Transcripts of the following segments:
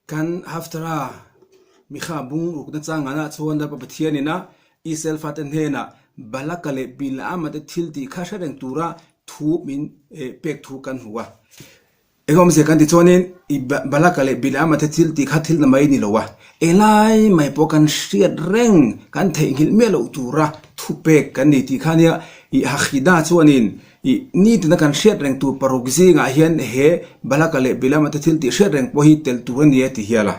Kan Haftarah Mikha bung rukna changanah chuan Lalpa Pathianin a Israel fate hnenah Balaka leh Bilaama te thil tih kha hre reng tura thu min pek thu kan hmu a. Eng awmzia kan ti chuanin i Balaka leh Bilaama te thil tih kha thil na mai ni lo a, englai mai pawh kan hriat reng kan theihnghilh miah loh tura thu pek kan ni tih kha nia i Hachida chuanin I nitina kan hriat reng tur paruk zingah hian he Balaka leh Bilama te thil tih hriat reng pawh hi tel tur a ni e ti hial a.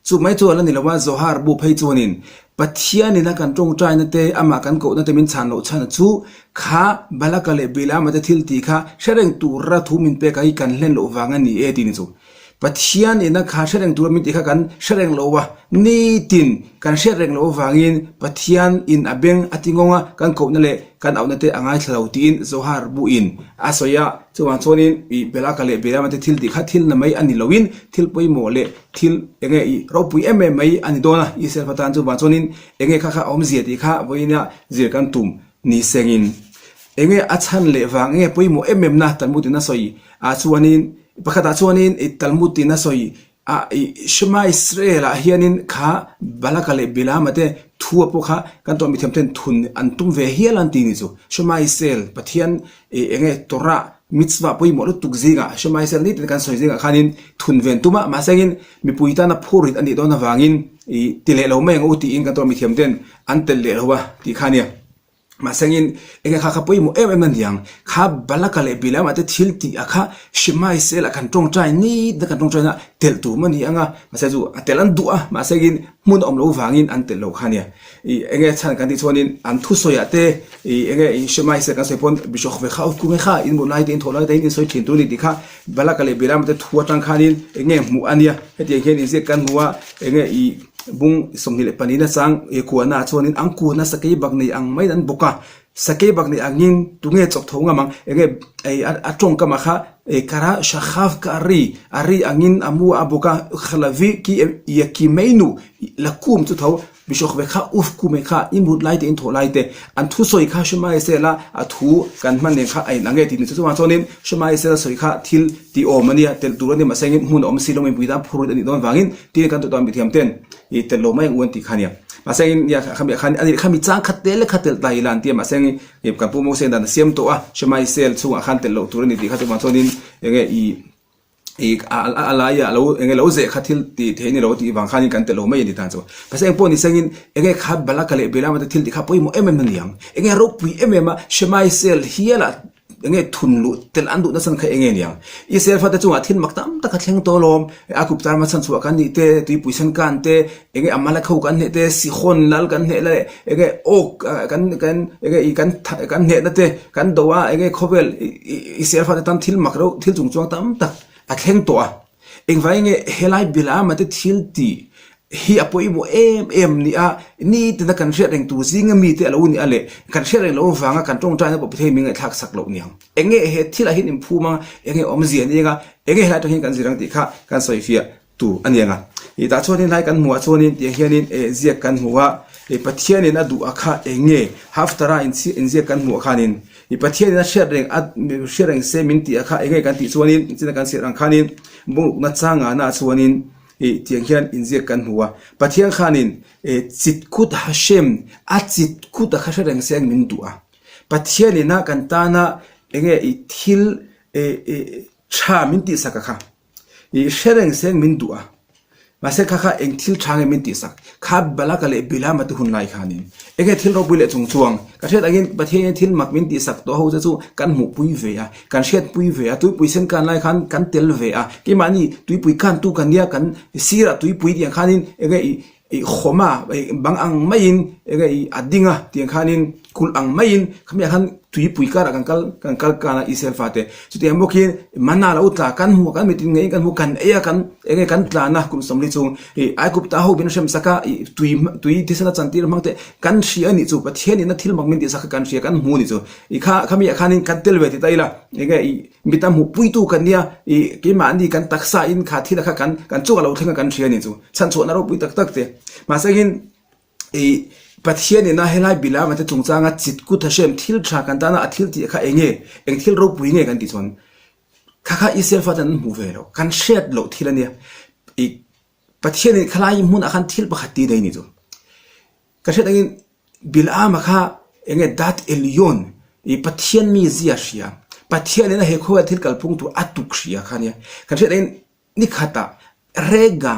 Chu mai chu a la ni lo a, Zohar bu phei chuanin Pathianin a kan tawngtaina te, amah kan kohna te min chhan loh chhan chu kha Balaka leh Bilama te thil tih kha hre reng tura thu min pek a hi kan hlen loh vang a ni e ti ni chu. Pathian ina kha hre reng tura min tih kha kan hre reng lo a, nitin kan hriat reng loh avangin Pathian in a beng a ti ngawng a, kan kohna leh kan auhna te a ngaithla lo tiin Zohar buin a sawi a. Chuvang chuanin i Belaka leh Beliama te thil tih kha thil na mai a ni loin thil pawimawh leh thil enge i ropui em em mai a ni dawn a, Israel fa tan chuvang chuanin enge kha kha a awmzia tih kha vawiina zir kan tum ni sengin enge a chhan leh vang enge pawimawh em em na Talmud in a sawi ah chuanin Pakhatah chuanin i Talmud in a sawi a, i Shema Israel ah hianin kha Balaka leh Bilaama te thu a pawh kha kan tawh mithiam ten thun an tum ve hial an ti ni chu. Shema Israel Pathian i enge Torah mitzvah pawimawh lutuk zingah Shema Israel nitin kan sawi zingah khanin thun ve an tum a, mahse engin mipui tana phurrit a nih dawn avangin i ti leh lo mai ang u tiin kan tawh mithiam ten an telh leh lo a tih kha a nia. Mahsengin, enge kha kha pawimawh em em a niang? Kha Balaka leh Bileama te thil tih a kha Shemai sela kan tawngtai ni na kan tawngtai na telh tur maw ni anga? Mahse chu a telh an duh a, mahsengin hmun a awm loh vangin an telh lo kha nia. I enge chhan kan tih chuanin an thusawiah te i enge i Shemai sela kan sawi pawn Bishawk ve kha Ufku kha in mut lai te in thawh lai te in sawi thin tur a ni tih kha Balaka leh Bileama te thu atang khanin enge hmuh a nia. Hetiang hian inziak kan hmu a, enge i Bung 24 na chang i kuahna ah chuanin an kuahna sakei bak nei ang maiin an bawk a, sakei bak nei angin tunge chawp tho ngam ang, enge a tawngkam ah kha kara shakhav ka ari, ari angin a mu a bawk a, khlavi ki yakimeinu lakum chu tho bishawk ve kha uf kume kha i mut lai te in thawh lai te an thusawi kha hre mai sela a thu kan hman nen kha a inang e tih ni chu chuvang chuanin hre mai sela sawi kha thil tih awm a nia telh tur a nia mahse engin hmun a awm si lo mipui tan phur a nih dawn vangin tin kan tuah mithiam ten ih telh lo mai ang u an tih kha nia mahse engin nia khami ah khan ani khami chang khat tel kha telh ta ila an tia mahse engin ih kan pu Moses dan a siam tawh a hre mai sel chhungah khan telh loh tur a ni tih kha chuvang chuanin enge ih ih a lai ah lo enge lo zeh kha thil tih theih a ni lo tih vang khanin kan telh lo mai a ni tan chu mahse eng pawh ni sengin enge kha Balaka leh Balaama te thil tih kha pawimawh em em a ni ang enge ropui em em a hre mai sel hial ah Enge thun luh telh an duh nasa kha enge niang? Israel fate chungah thil mak tam tak a thleng tawh alawm. A kup tarma chhan chhuah kan nih te, tuipui sen kan te, enge Amalek ho kan hneh te, Sihon lal kan hneh la leh enge Og kan kan enge i kan kan hnehna te kan do a, enge khawvel Israel fate tan thil mak reuh thil chung chuang tam tak a thleng tawh a. Engvai nge helai Bilaama te thil tih hi a pawimawh em em ni a, nitina kan hriat reng tur zinga mite a lo ni a leh kan hriat reng loh avanga kan tawngtaina pawh Pathian min ngaihthlak sak loh niang. Enge he thilah hian inphum anga, enge awmzia ni anga, enge helai atang hian kan zir ang tih kha kan sawifiah tur a ni ang a. Ih tah chuanin helai kan hmuh ah chuanin tiang hianin eh ziak kan hmu a, ih Pathianin a duh a kha enge Haftara inziak kan hmuh ah khanin I Pathianin a hriat reng a hriat reng se min tih a kha enge kan tih chuanin china kan chhiat ang khanin bungrukna changana chuanin ih tiang hian inziak kan hmu a. Pathian khanin ih chitkut Hashem a chitkut a kha hre reng se ang min duh a. Pathianin a kan tana enge ih thil ih ih tha min tihsak a kha. I hre reng seng min duh a, mahse kha kha eng thil tha nge min tihsak? Kha Balaka leh Bilama te hun lai khanin enge thil ropui leh chung chuang? Ka hriat angin Pathianin thil mak min tihsak tawh ho che chu kan hmuhpui ve a, kan hriatpui ve a, tuipui sen kan lai khan kan tel ve a, keimahni tuipui kantu kan nia kan sirah tuipui tiang khanin enge i Ih khawm a, ih bang ang maiin enge ih a ding a tiang khanin kulh ang maiin khamiah khan tuipui karah kan kal kan kal kan a Israel fate. Chutiang bawkin mana lo tla kan hmu a kan mitin ngeiin kan hmu kan ei a kan enge kan tlan a kum 40 chhung ih Aigupta ho min hrem sak a ih tui tui thisen a chantir hmang te kan hria a nih chu Pathian in a thil mak min tih sak kha kan hria kan hmu a nih chu. Ih kha khamiah khanin kan tel ve ti ta ila enge ih Mi tam hmuh puitu kan nia, i keimahni kan taksa in kha thil a kha kan kan chungah lo thleng a kan hria ni chu chhanchhuahna ropui tak tak te. Mahse hian i Pathian ina helai Bilaama te chungchanga chitkut Hashem thil tha kan tana a thil tih kha enge eng thil ropui nge kan tih chuan kha kha Israel fate an hmu ve lo, kan hriat loh thil a nia. I. Pathianin khalai hmunah khan thil pakhat ti daih a ni chu. Ka hriat angin Bilaama kha enge Dat Elyon i Pathian mi zia hria, Pathianin a he khawvel thil kalphung tur a tuk hria kha nia. Kan hriat angin nikhatah Rega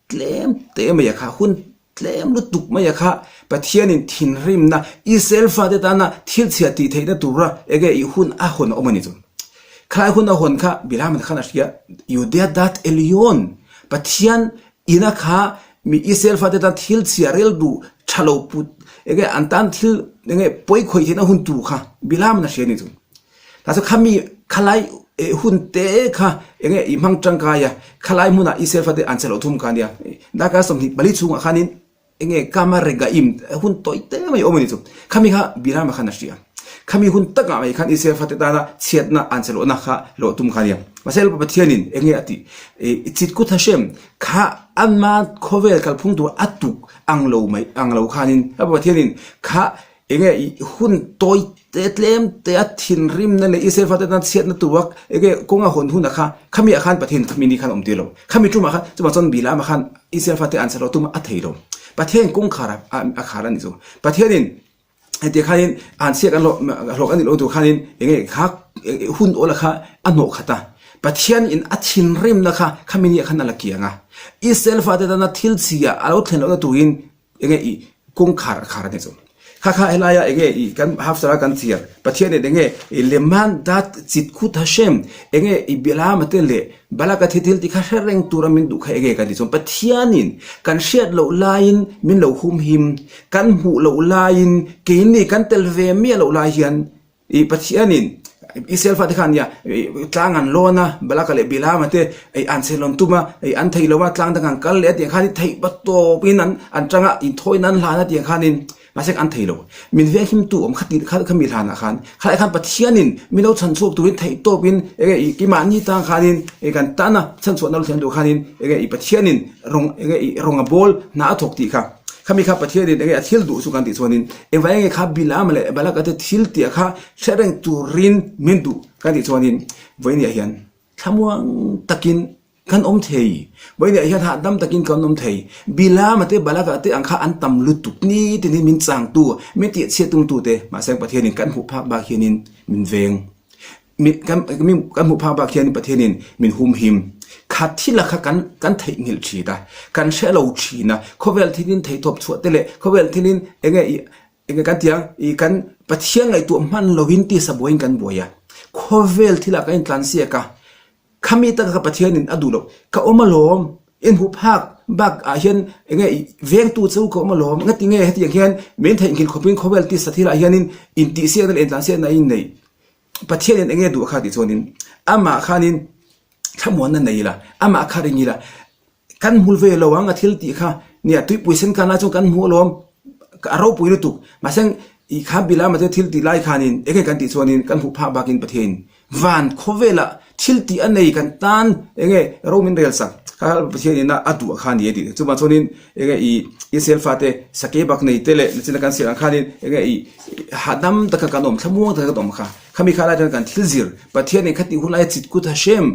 tlem te mai a kha, hun tlem lutuk mai a kha Pathianin thinrimna Israel fate tana thil chhia tih theihna tura enge i hun a hawn a awm a ni chu. Khalai hun a hawn kha Bilaama khan a hria, Yudea Dat Elyon, Pathian Ina kha mi Israel fate tan thil chhia rilru tha lo put enge an tan thil enge pawi khawih theihna hun tur kha Bilaman a hria a ni chu. Tah chuan khami khalai hun te kha enge i hmang tangkai a, khalai hmunah Israel fate an che loh thum kha a nia. Darkar 24 chhungah khanin Enge Kama Regaim hun tawi te mai awm a ni chu. Khami kha Bilam-a khan a hria. Khami hun takah mai khan Israel fate tana chhiatna an che lohna kha lawh tum kha a nia. Mahse Lalpa Pathianin enge a tih? Chitkut Hashem kha anma khawvel kalphung tur a tuk ang lo mai ang lo khanin Lalpa Pathianin kha Enge i hun tawi te tlem te a thinrimna leh Israel fate tan chhiatna tura enge kawng a hawn hunah kha khami ah khan Pathian khami ni khan a awm tir lo. Khami tumah khan chuvang chuan Bilam ah khan Israel fate an chhe lo tum a thei lo. Pathian kawngkhar a a khar a ni chu. Pathianin hetiang khanin an chhiat an hlawh hlawk a nih loh tur khanin enge kha hun awla kha a hnawh khat a. Pathian in a thinrimna kha khami ni ah khan a la kiang a. Israel fate tana thil chhia a lo thlen lohna turin Enge i kawngkhar a khar a ni chu. Kha kha helaia enge i kan hafsara kan chhiar Pathian in enge i Leman Dat Chitkhut Hashem enge i Bilam te leh Balak a thi thil ti kha hre reng tura min duh kha enge kan ti chuan Pathian in kan hriat loh laiin min lo humhim kan hmuh loh laiin keini kan tel ve miah loh lai hian I Pathianin Israel fate khan nia tlang an lawn a, Balaka leh Bilaama te an chhe lawn tum a, an thei lo a, tlang dang an kal leh a tiang khanin theih pa tawpin an an tang a, inthawi nan hlan a tiang khanin mahse an thei lo. Min venghimtu awm kha tih kha khami hlanah khan khalai khan Pathianin min lo chhan chhuak turin theih tawpin enge i keimahni tang khanin kan tan a chhan chhuahna lo thlen tur khanin enge i Pathianin rawng enge i rawnga bawl hna a thawk tih kha. Khami kha Pathianin enge a thil duh chu kan tih chuanin engvai enge kha Bilam leh Balaka te thil tih kha hre reng turin min duh kan tih chuanin vawiiniah hian thlamuang takin kan awm thei. Vawiiniah hian hahdam takin kan awm thei. Bilama te Balaka te ang kha an tam lutuk ni tinin min changtu, min tihchhiat tumtu te mahse Pathianin kan hmuh phak bak hianin min veng. Kan hmuh phak bak hian Pathianin min humhim khat thil a kha kan kan theihnghilh thin a, kan hre lo thin a, khawvel thilin theihtawp chhuah te leh khawvel thilin enge ih enge kan tih ang ih kan Pathian ngaihtuah hman lovin tisa buaiin kan buai a, khawvel thilah kan intlansiak a, khami taka kha Pathianin a duh loh ka awm alawm in hmuh phak bak ah hian enge ih vengtu chu ka awm alawm ngati nge hetiang hian min theihnghilh khawpin khawvel tisa thilah hianin intihsiakna leh intlansiakna a inneih. Pathianin enge duh kha tih chuanin amah khanin thlamuanna nei ila, amah kha ring ila, kan hmu ve lo ang a thil tih kha nia tuipui sen khan lai chuan kan hmu alawm a ropui lutuk mahse i kha Bilam a te thil tih lai khanin enge kan tih chuanin kan hmuh phak bakin Pathianin van khawvelah thil tih a nei kan tan enge ro min rel sak kha Pathianin a duh kha a ni a tih chuvang chuanin enge i Israel fate sakei bak nei te leh nachina kan siam ang khanin enge i hahdam taka kan awm thlamuang taka kan awm kha khami kha lai chuan kan thil zir Pathianin kha tih hun laia chitkut Hashem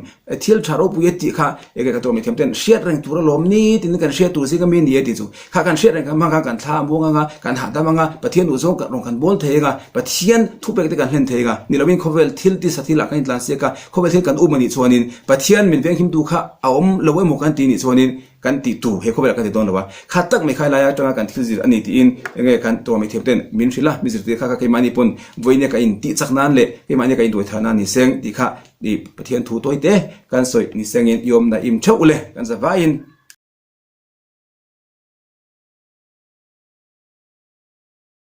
thil tha ropui a tih kha enge ka tuah mithiam ten hriat reng tur alawm ni tiin kan hriat tur zinga mi a ni a tih chu kha kan hriat reng hmang khan kan thla a muang anga kan hahdam anga Pathian duh zawng rawng kan bawl thei anga Pathian thupek te kan hlen thei anga ni lovin khawvel thil tisa thilah kan intlansiak a khawvel thil kan um a nih chuanin Pathian min venghimtu kha a awm lo emaw kan tih nih chuanin Kan tih tur he khawvelah kan ti dawn lo a, kha tak mai kha laia atanga kan thil zir a ni tiin enge kan tuah mai thiam ten min hrilh a, mi zirtir kha kha keimahni pawn vawinia ka in tih chak nan leh keimahni ka in duai thar nan ni seng tih kha i Pathian thu tawi te kan sawi ni sengin i awmna im theuh le kan za vaiin.